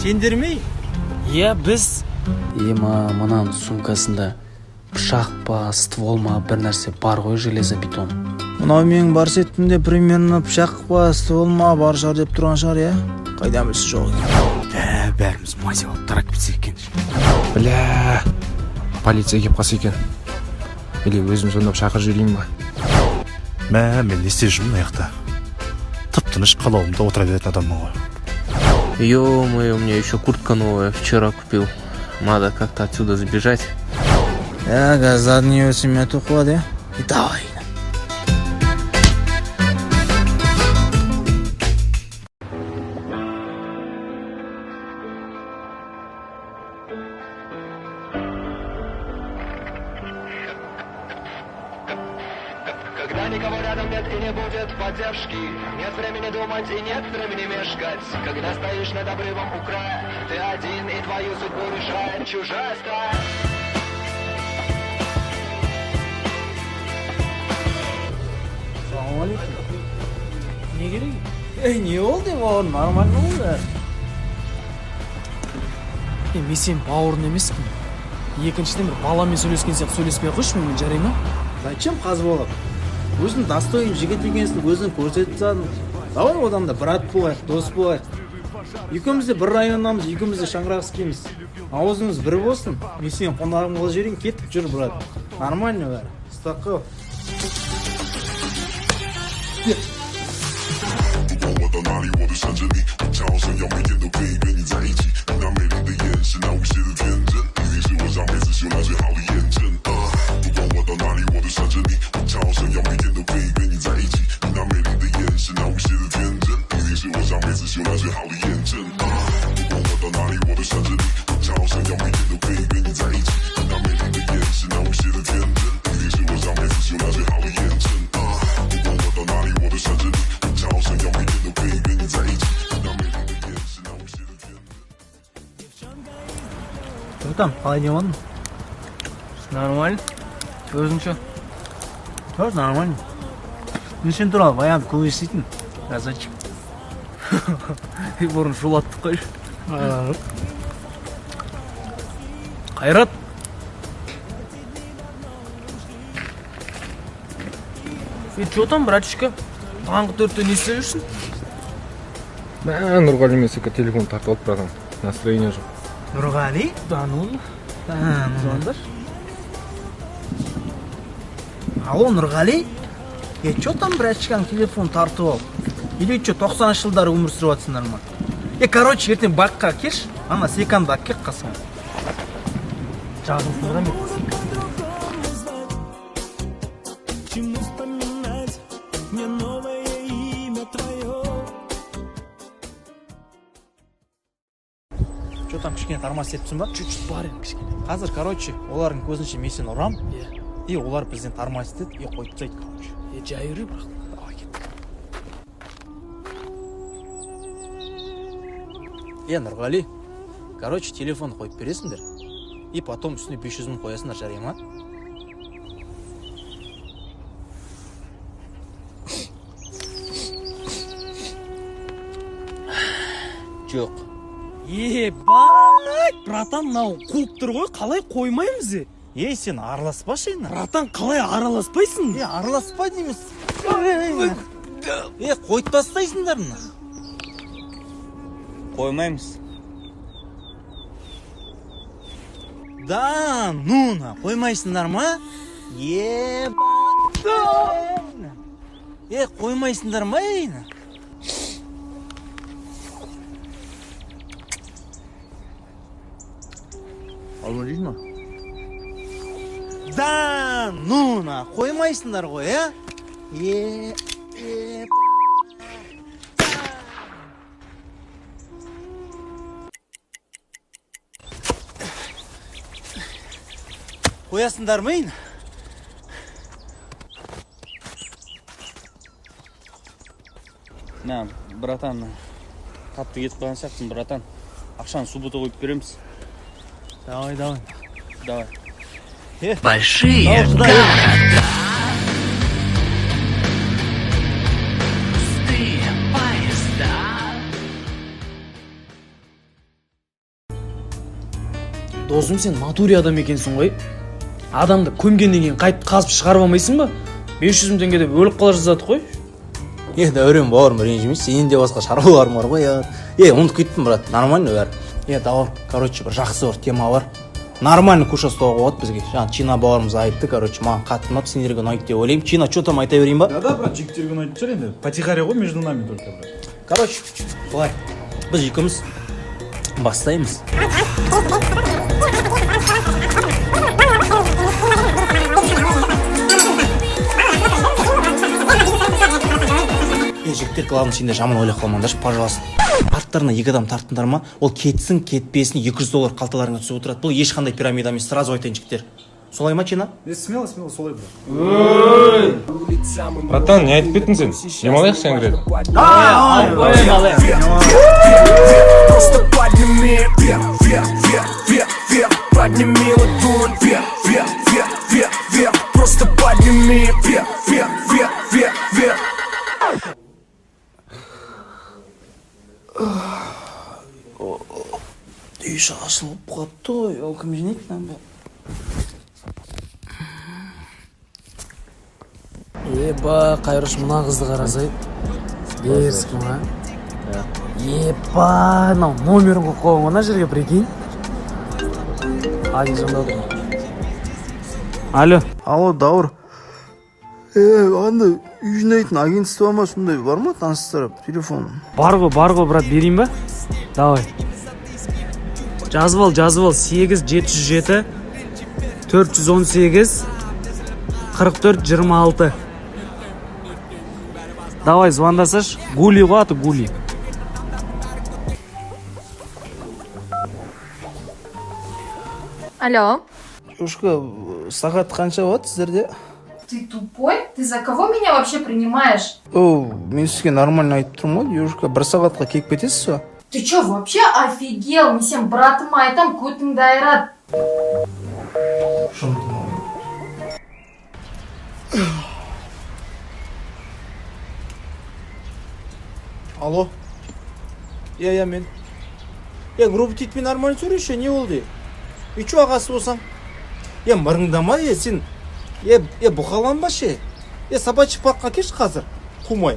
Сендер ме? Иә, біз. Ема, мынаның сумкасында пышақ па, ствол ма, бір нәрсе бар ғой, железобетон. Мынау менің бар сетімде примерно пышақ па, ствол ма бар шығар деп тұрған шығар, иә? Қайдан білсін жоқ екен. Ә, бәріміз мазя болып тарап кетсек екен. Бля, полиция келіп қалса екен. Или өзім звондап шақырып жіберейін ба? Мә, мен не істеп жүрмін мына жақта? Тып тыныш қалауымда отыра беретін адаммын ғой. Ё-моё, у меня еще куртка новая, вчера купил. Надо как-то отсюда сбежать. Ә, қазір задний өсіме тоқылады, иә? И давай. Когда никого рядом нет и не будет поддержки, нет времени думать и нет времени мешкать. Когда стоишь над обрывом у края, ты один, и твою судьбу решает чужая стая. Ассалаумағалейкум. Не керек? Ей, не болды, бауырым? Нормально ғой бәрі. Е, мен сенің бауырың емеспін. Екіншіден, бір баламен сөйлескен сияқты сөйлеспей ақ қойшы менімен, жарай ма? Зачем қазбалап? Өзің достойный жігіт екенсің, өзің көрсетіп тастадың. Давай одан да брат болайық, дос болайық. Екеуміз де бір районнанбыз, екеуміз де шаңырақскийміз. Аузымыз бір болсын. Мен сенің қонағың болып жіберейін, кеттік, жүр, брат. Нормально бәрі. Ұстап қал. 不管我到哪里，我都想着你。我超想要每天都可以跟你在一起。你那美丽的眼神，那无邪的天真，一定是我上辈子修来最好的验证。啊，不管我到哪里，我都想着你。我超想要每天都可以跟你在一起。你那美丽的眼神，那无邪的天真，一定是我上辈子修来最好的验证。啊，不管我到哪里，我都想着你。我超想要每天都可以跟你在一起。你那美丽的眼神，那无邪的天真，一定是我上辈子修来最好的验证。啊，不管我到哪里，我都想着你。我超想要每天都可以跟你在一起。你那美丽的眼神，那无邪的天真。 Братан, қалай демалдың? Нормально. Өзің ше? Тоже нормально. Мен сен туралы баяғыда көп еститін. Красавчик. Бұрын шулаттық қой. Қайрат. Е, че там, братишка? Таңғы 4-те не істеп жүрсің? Мә, Нұрғали мен секілді телефон тартып алып, братан. Настроение жоқ. Нұрғали? Да ну. Да, ну. Звондашы. Алло, Нұрғали? Е, че там, братишкаң телефон тартып алып? Или че, 90-шы жылдары өмір сүріп жатсыңдар ма? Е, короче, ертең баққа келші, ана секанды алып кел қасыңа. Жазылсың да. Чему вспоминать мне новое имя твое? Че там, кішкене тормоз етіпсің ба? Чуть-чуть бар енді кішкене. Қазір, короче, олардың көзінше мен сені ұрам, Иә. и олар бізден тормоз етеді, и қойып тастайды, короче. Е, жай жүр бірақ. Давай, кеттік. Е, Нұрғали, короче, телефон қойып бересіңдер, и потом үстіне 500 мың қоясыңдар, жарай ма? Жоқ. Ебать, братан, мынау қуып тұр ғой, қалай қоймаймыз е? Ей, сен араласпашы енді. Братан, қалай араласпайсың? Е, араласпа дейміз. Е, қойып тастайсыңдар мына. Қоймаймыз. Да, ну на, қоймайсыңдар ма? Ебать. Е, қоймайсыңдар ма, ей? Алма жейсің ба? Да, ну на, қоймайсыңдар ғой, ә? Е, е. Қоясыңдар ма, ей? Мә, братан, қатты кетіп қалған сияқтысың, братан. Ақшаны суббота қойып береміз. Давай, давай. Давай. Большие Дауысы да, города, пустые поезда. Досым, сен натуре адам екенсің ғой. Адамды көмгеннен кейін қайтып қазып шығарып алмайсың ба? 500 мың теңге деп өліп қала жаздадық қой. Е, Дәурен бауырым, ренжімейші, сенен де басқа шаруаларым бар ғой. Е, ұмытып кеттім, брат, нормально бәрі. Е, Дауыр, короче, бір жақсы бір тема бар. Нормально куша ұстауға болады бізге. Жаңа Чина бауырымыз айтты, короче, маған қатты ұнады, сендерге ұнайды деп ойлаймын. Чина, что там, айта берейін ба? Да, да, брат, жігіттерге ұнайтын шығар енді. Потихаря ғой, между нами только, брат. Короче, былай, біз екеуміз бастаймыз. Е, жігіттер, главное, сендер жаман ойлап қалмаңдаршы, пожалуйста. Арттарына екі адам тарттыңдар ма, ол кетсін, кетпесін, 200 доллар қалталарыңа түсіп отырады. Бұл ешқандай пирамида емес, сразу айтайын, жігіттер. Солай ма, Чина? Е, смело, смело, солай, брат. Братан, не айтып кеттің сен? Демалайықшы әңгіре. Просто подними вверх, вверх, вверх, вверх, вверх. Подними ладонь вверх, вверх, вверх, вверх, вверх. Просто подними вверх, вверх, вверх, вверх, вверх. Үй ашылып қалыпты ғой, ол кім жинайды мынаны? Еба, Қайрыш, мына қызды қарасай. Дерзкий ма? Еба, мынау номерін қойып қойған ғой мына жерге, прикинь. Адик звондап отыр. Алло. Алло, Дауыр. Е, андай үй жинайтын агентство ма, сондай бар ма, таныстырып, телефон? Бар ғой, бар ғой, брат, берейін ба? Давай. Жазып ал, жазып ал. 8 707 418 44 26. Давай, звондасаш. Гули ғой аты, Гули. Алло. Девушка, сағат қанша болады сіздерде? Ты тупой? Ты за кого меня вообще принимаешь? О, мен сізге нормально айтып тұрмын ғой, девушка, бір сағатқа келіп кетесіз ба? Ты чё, вообще офигел? Мен сен братыма айтам, көтіңді айырады. Алло. Иә, иә, мен. Е, грубо титпей нормально сөйлесші, не болды? И чё, ағасы болсаң? Е, мырыңдама, е, сен. Е, е, бұқаланбашы. Е, собачий паркқа келші қазір. Қумай.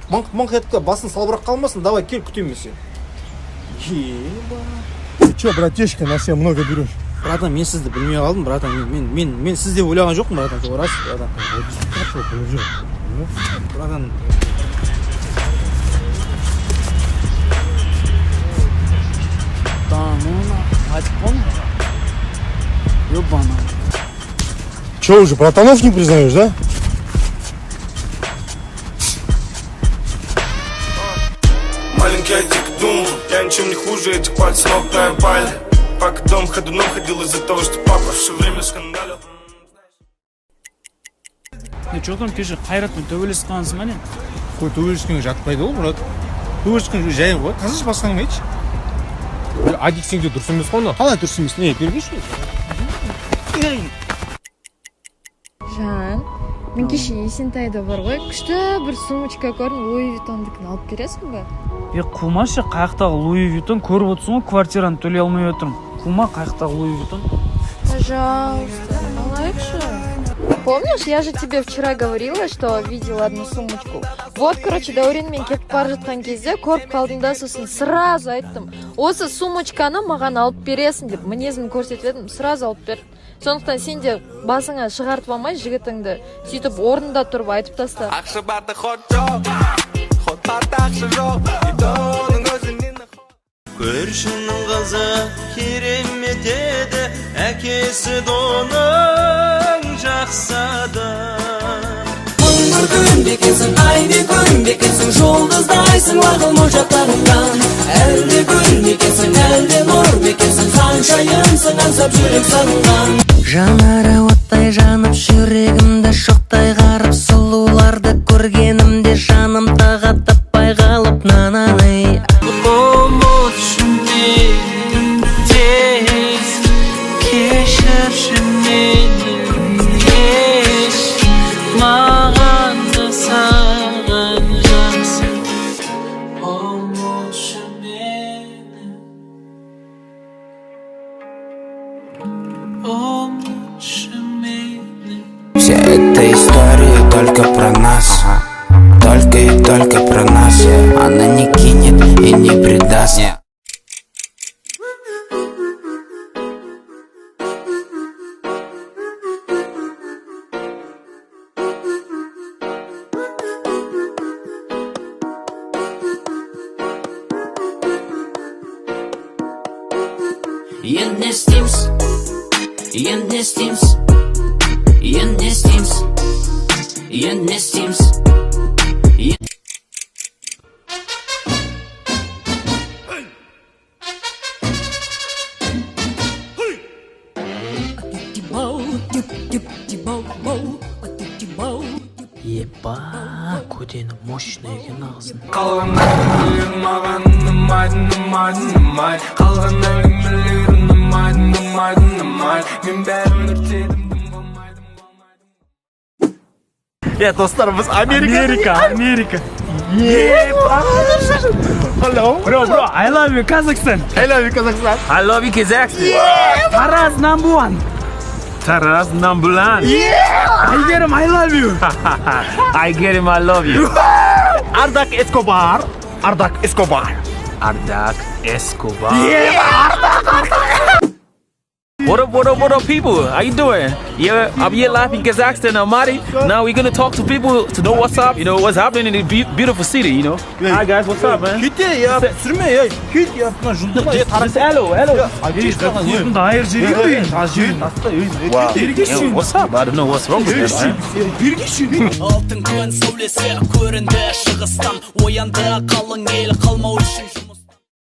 Мыңқ мыңқ етіп басын салбырап қалмасын, давай кел, күтемін мен сені. Еба. Ты чё, братишка, на себя много берешь? Братан, мен сізді білмей қалдым, братан. Мен сіз деп ойлаған жоқпын, братан. Рас, братан. Братан. Да, ну, айтып қойма. Ёбана. Че, уже братанов не признаешь, да? Маленький Адик думал, я ничем не хуже этих пальцев ног наебали. Пока дом ходуном ходил из-за того, что папа все время скандалил. Не, че там, кеше Қайратпен төбелесіп қалғансың ба, не? Қой, төбелескенге жатпайды ғой, брат. Төбелескен жай ғой. Қазір басқа әңгіме айтшы. Адик, сен де дұрыс емес қой мынау. Қалай дұрыс емес? Не, бергейші. Жан, мен кеше Есентайда бар ғой, күшті бір сумочка көрдім, Луи Виттондікін, алып бересің ба? Е, қумашы, қаяқтағы Луи Виттон, көріп отырсың ғой, квартираны төлей алмай отырмын. Қума, қаяқтағы Луи Виттон. Пожалуйста, алайықшы. Помнишь, я же тебе вчера говорила, что видела одну сумочку? Вот, короче, Дәуренмен кетіп бара жатқан кезде көріп қалдым да, сосын сразу айттым. Осы сумочканы маған алып бересің деп мінезімді көрсетіп едім, сразу алып бер. Сондықтан сен де басыңа шығартып алмай жігітіңді, сөйтіп орнында тұрып айтып таста. Ақша барда ход жоқ, ход барда ақша жоқ. Оның өзінен. Көршінің қызы керемет еді, әкесі доның жақсы адам. Мың бір күн бекенсің, ай мен күн бекенсің, жұлдыздайсың лағыл моншақтарыңнан. Әлде гүл мекенсің, әлде нұр мекенсің, ханшайымсың аңсап жүрек сағынған. Жанары оттай жанып, жүрегімді шоқтай қарып, сұлуларды көргенімде жаным тағат таппай қалып, нананы. Ұмытшы мені тез, кешірші мені еш, маған да саған жақсы. Ұмытшы мені. И не предаст. Енді не істейміз? Енді не істейміз? Енді не істейміз? Енді не істейміз? Еба, көдені мощный екен ағызын. Қалған әңгімелер маған ұнамайды, ұнамайды, ұнамайды. Қалған әңгімелер ұнамайды, ұнамайды, ұнамайды. Мен бәрін өртедім. Е, достар, біз Америка. Америка, Америка. Hello. Bro, bro, I love you, Kazakhstan. I love you, Kazakhstan. I love you, Kazakhstan. Taraz number one. Taraz number one. Yeah! Айгерім, I love you. Айгерім, I love you. Ардак Эскобар. Ардак Эскобар. Ардак Escobar. Yeah, Ардак, Ардак. What up, what up, what up, people? How you doing? Yeah, I'm here live in Kazakhstan, Almaty. Now we're gonna talk to people to know what's up, what's happening in the beautiful city. Hi guys, what's up, man? Кет я, түсірме, ей, кет я, мына жұлдыма, е, Just hello, hello. Айыр жерге. What's up? I don't know what's wrong with them, man. Алтын күн сәулесі көрінді шығыстан. Оянды қалың ел қалмау үшін.